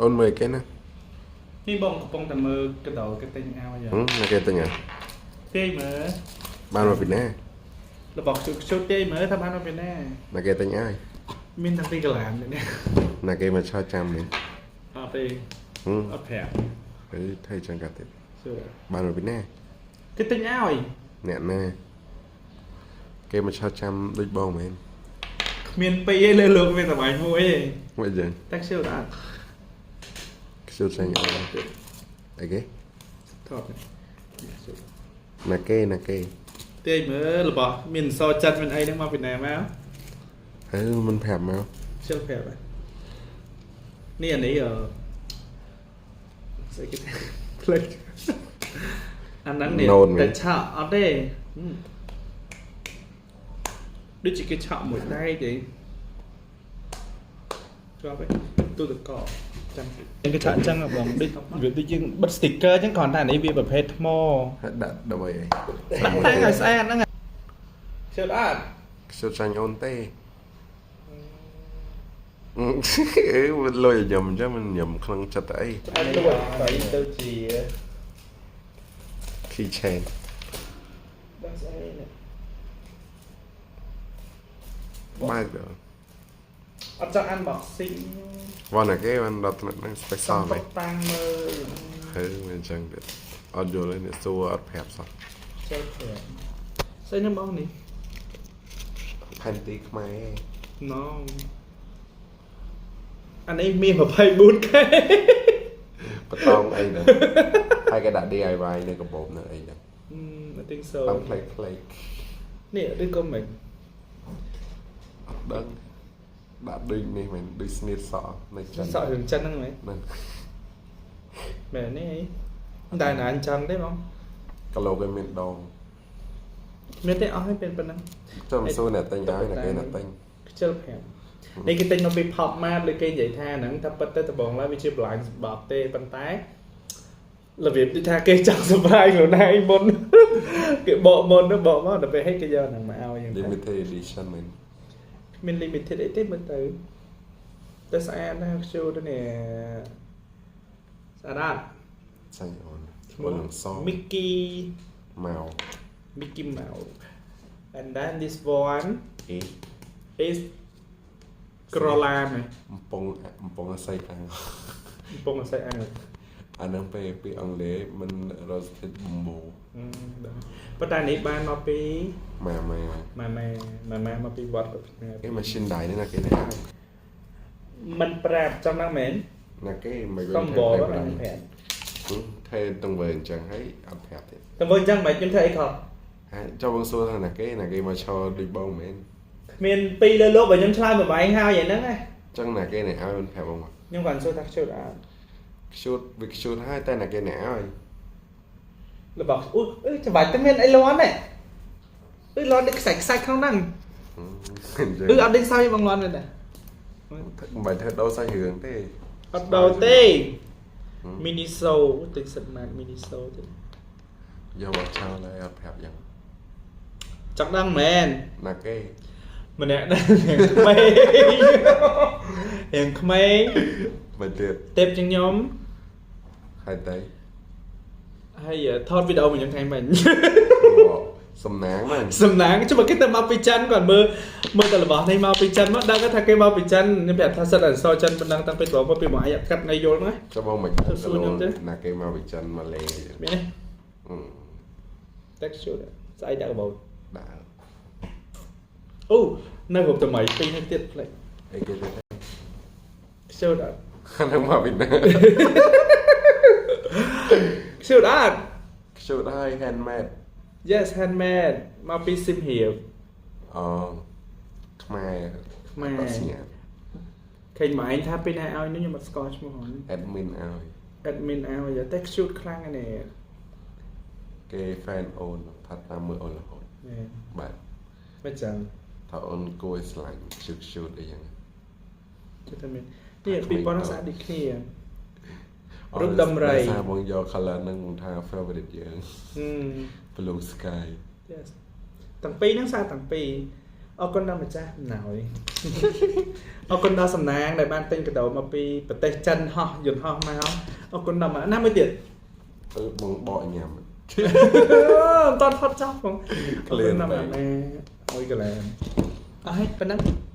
អូនមើលគេណា នេះបងកំពុងតែមើលកដោគេទិញឲ្យ ហឹមណាគេទិញហ៎ ទាយមើល បានមកពីណា របស់ខ្ជុតខ្ជុតទាយមើលថាបានមកពីណា ណាគេទិញឲ្យ មានតាំងពីកលាននេះ ណាគេមកឆោតចាំនេះ អត់ទេ ហឹម អត់ប្រាប់ អឺថៃចឹងកាត់ទៀត សួរ បានមកពីណា គេទិញឲ្យ អ្នកណាគេមកឆោតចាំដូចបងមែន គ្មានពីរទេលើលោកមានតែបាញ់មួយទេ មិនចឹង តែខ្ជិលអត់ ខ្ជិលចាញ់អូនអីគេ ថត ណាគេណាគេ ទាយមើលរបស់មានសចិត្តមានអីហ្នឹងមកពីណាមក ហើយមិនប្រាប់មក ខ្ជិលប្រាប់ហ៎នេះអានេះអឺស្អីគេផ្លេចអាហ្នឹងនេះតែឆក់អត់ទេដូចជាគេឆក់មួយដៃទេជាប់ឯងទូទឹកកកចាំគេឆក់អញ្ចឹងបងដូចវាដូចយើងបិទ sticker អញ្ចឹងគ្រាន់តែអានេះវាប្រភេទថ្ម ហើយដាក់ដើម្បីអី ដាក់តែឲ្យស្អាតហ្នឹងជឿអត់ ខ្ជិលចាញ់អូនទេអឺមិនលុយញឹមអញ្ចឹងមិនញឹមក្នុងចិត្តអី អានេះទៅទៅជា key chain ដល់ស្អីនេះ បើកទៅ អត់ចង់ unboxing វ៉ាណាគេបានដល់ថ្នាក់ហ្នឹង special ចង់ មែន តុបតាំងមើល ហើយមិនអញ្ចឹងទៀតអត់យល់ទេអ្នកសួរអត់ប្រាប់សោះ ចូលប្រាប់ស្អីហ្នឹងបងនេះ ផែនទីខ្មែរឯង ណងអានេះមាន 24K បតងអីហ្នឹងហើយគេដាក់ DIY នៅកាបូបនៅអីហ្នឹង I think so តាមផ្លេកផ្លេក នេះឬក៏មិន អត់ដឹងដាក់ដូចនេះមែនដូចស្នៀតសក់នៅចិន សក់រឿងចិនហ្នឹងមែន ហ្នឹង មែននេះអីតែណាអញ្ចឹងទេបង គីឡូគេមានដង មានទេអស់ហើយពេលប៉ុណ្ណឹង ចាំសួរអ្នកទិញឲ្យអ្នកគេអ្នកទិញ ខ្ជិលប្រាប់នេះគេទិញមកពី Pop Mart ឬគេនិយាយថាហ្នឹងថាពិតទៅដំបងឡើយវាជា blind box ទេប៉ុន្តែរបៀបដូចថាគេចង់ surprise ខ្លួនឯងមុនគេបកមុនទៅបកមកដល់ពេលហេគេយកហ្នឹងមកឲ្យយ៉ាងទៅ limited edition មែន គ្មាន limited អីទេមើលទៅតែស្អាតណាស់ខ្ជូតនេះស្អាតអត់ ចាញ់អូនអូននឹងស Mickey មក Mickey Mouse and then this one អី is ក្រឡាម កំពងកំពងអស័យអាំង កំពុងអាស្រ័យអាំង អាហ្នឹងពេលពីអង់គ្លេសមិន roasted bamboo ដឹងប៉ុន្តែនេះបានមកពី ម៉ាម៉ា ម៉ាម៉ាម៉ាម៉ាមកពីវត្តគាត់ផ្ញើ គេ machine ដៃនេះណាគេណា មិនប្រាប់ចង់ដឹងមែន ណាគេមិន កំបបហ្នឹងប្រាប់ ថេទាំងវើអញ្ចឹងហើយអត់ប្រាប់ទៀត តែមើលអញ្ចឹងមិនខ្ញុំធ្វើអីខុស ហើយចូលបងសួរថាណាគេណាគេមកឈរដូចបងមែន គ្មានពីរលើលោកបើខ្ញុំឆ្លើយមួយបែងហើយហ្នឹងណា អញ្ចឹងណាគេអ្នកឲ្យមិនប្រាប់បងមក ខ្ញុំគាត់សួរថាខ្ជិលអត់ ខ្ជូតវាខ្ជូតហើយតែណាគេអ្នកឲ្យ របស់អូអឺច្បាច់ទៅមានអីលន់ទេអឺលន់ដូចខ្សាច់ខ្សាច់ក្នុងហ្នឹង អញ្ចឹង អឺអត់ដេញសើបងលន់ទេណា មិនបាច់ធ្វើដូរសាច់រឿងទេ អត់ដូរទេ Miniso ទិញសិតម៉ាក Miniso ទេ យកមកចោលហើយអត់ប្រាប់យ៉ាង ចង់ដឹងមែន ណាគេ ម្នាក់ហ្នឹងរៀងក្មេងរៀងក្មេង មិនទៀត ទេពជាងខ្ញុំ ហើយតែ ហើយថតវីដេអូមួយខ្ញុំថ្ងៃមិញ សំណាងមែន សំណាងចុះបើគេទៅមកពីចិនគាត់មើលមើលតែរបស់នេះមកពីចិនមកដឹងថាគេមកពីចិនខ្ញុំប្រាប់ថាសិតអក្សរចិនប៉ុណ្ណឹងតាំងពីត្រង់មកពីមកអាយកាត់ថ្ងៃយល់ណា ចុះបងមិន ទៅសួរខ្ញុំទេ ណាគេមកពីចិនមកលេអញ្ចឹង មានទេ អឺ texture ស្អីដាក់កាបូប ដាក់ អូនៅគ្រប់តម្លៃពីរនេះទៀតផ្លេច អីគេទេ ខ្ជិលអត់ ហ្នឹងមកពីណា ខ្ជិលអត់ ខ្ជូតហើយ handmade Yes handmade មកពីសៀមរាប អូខ្មែរ ខ្មែរ អត់ស្ញា ឃើញមកឯងថាពេលណាឲ្យនេះខ្ញុំអត់ស្គាល់ឈ្មោះហ្នឹង admin ឲ្យ admin ឲ្យតែ cute ខ្លាំងណាស់នេះ គេ fan អូនថាតាមមើលអូនរហូតបាទ មិនចឹង ថាអូនគួរឲ្យស្រឡាញ់ cute cute អីចឹង ចិត្តតែមាននេះ2000ហ្នឹងស្អាតដូចគ្នា រូបដំរី ដោយសារបងយក color ហ្នឹងបងថា favorite យើង ហឹម blue sky Yes ទាំងពីរហ្នឹងស្អាតទាំងពីរ អរគុណដល់ម្ចាស់អំណោយអរគុណដល់សំណាងដែលបានទិញកាដូមកពីប្រទេសចិនហោះយន្តហោះមកអរគុណដល់ណាមួយទៀត អឺបងបកញ៉ាំ មិនតាន់ផុតចោះផង ឃ្លាន អរគុណដល់ ពេក ម៉ាមួយកន្លែងអស់ហើយប៉ុណ្ណឹង។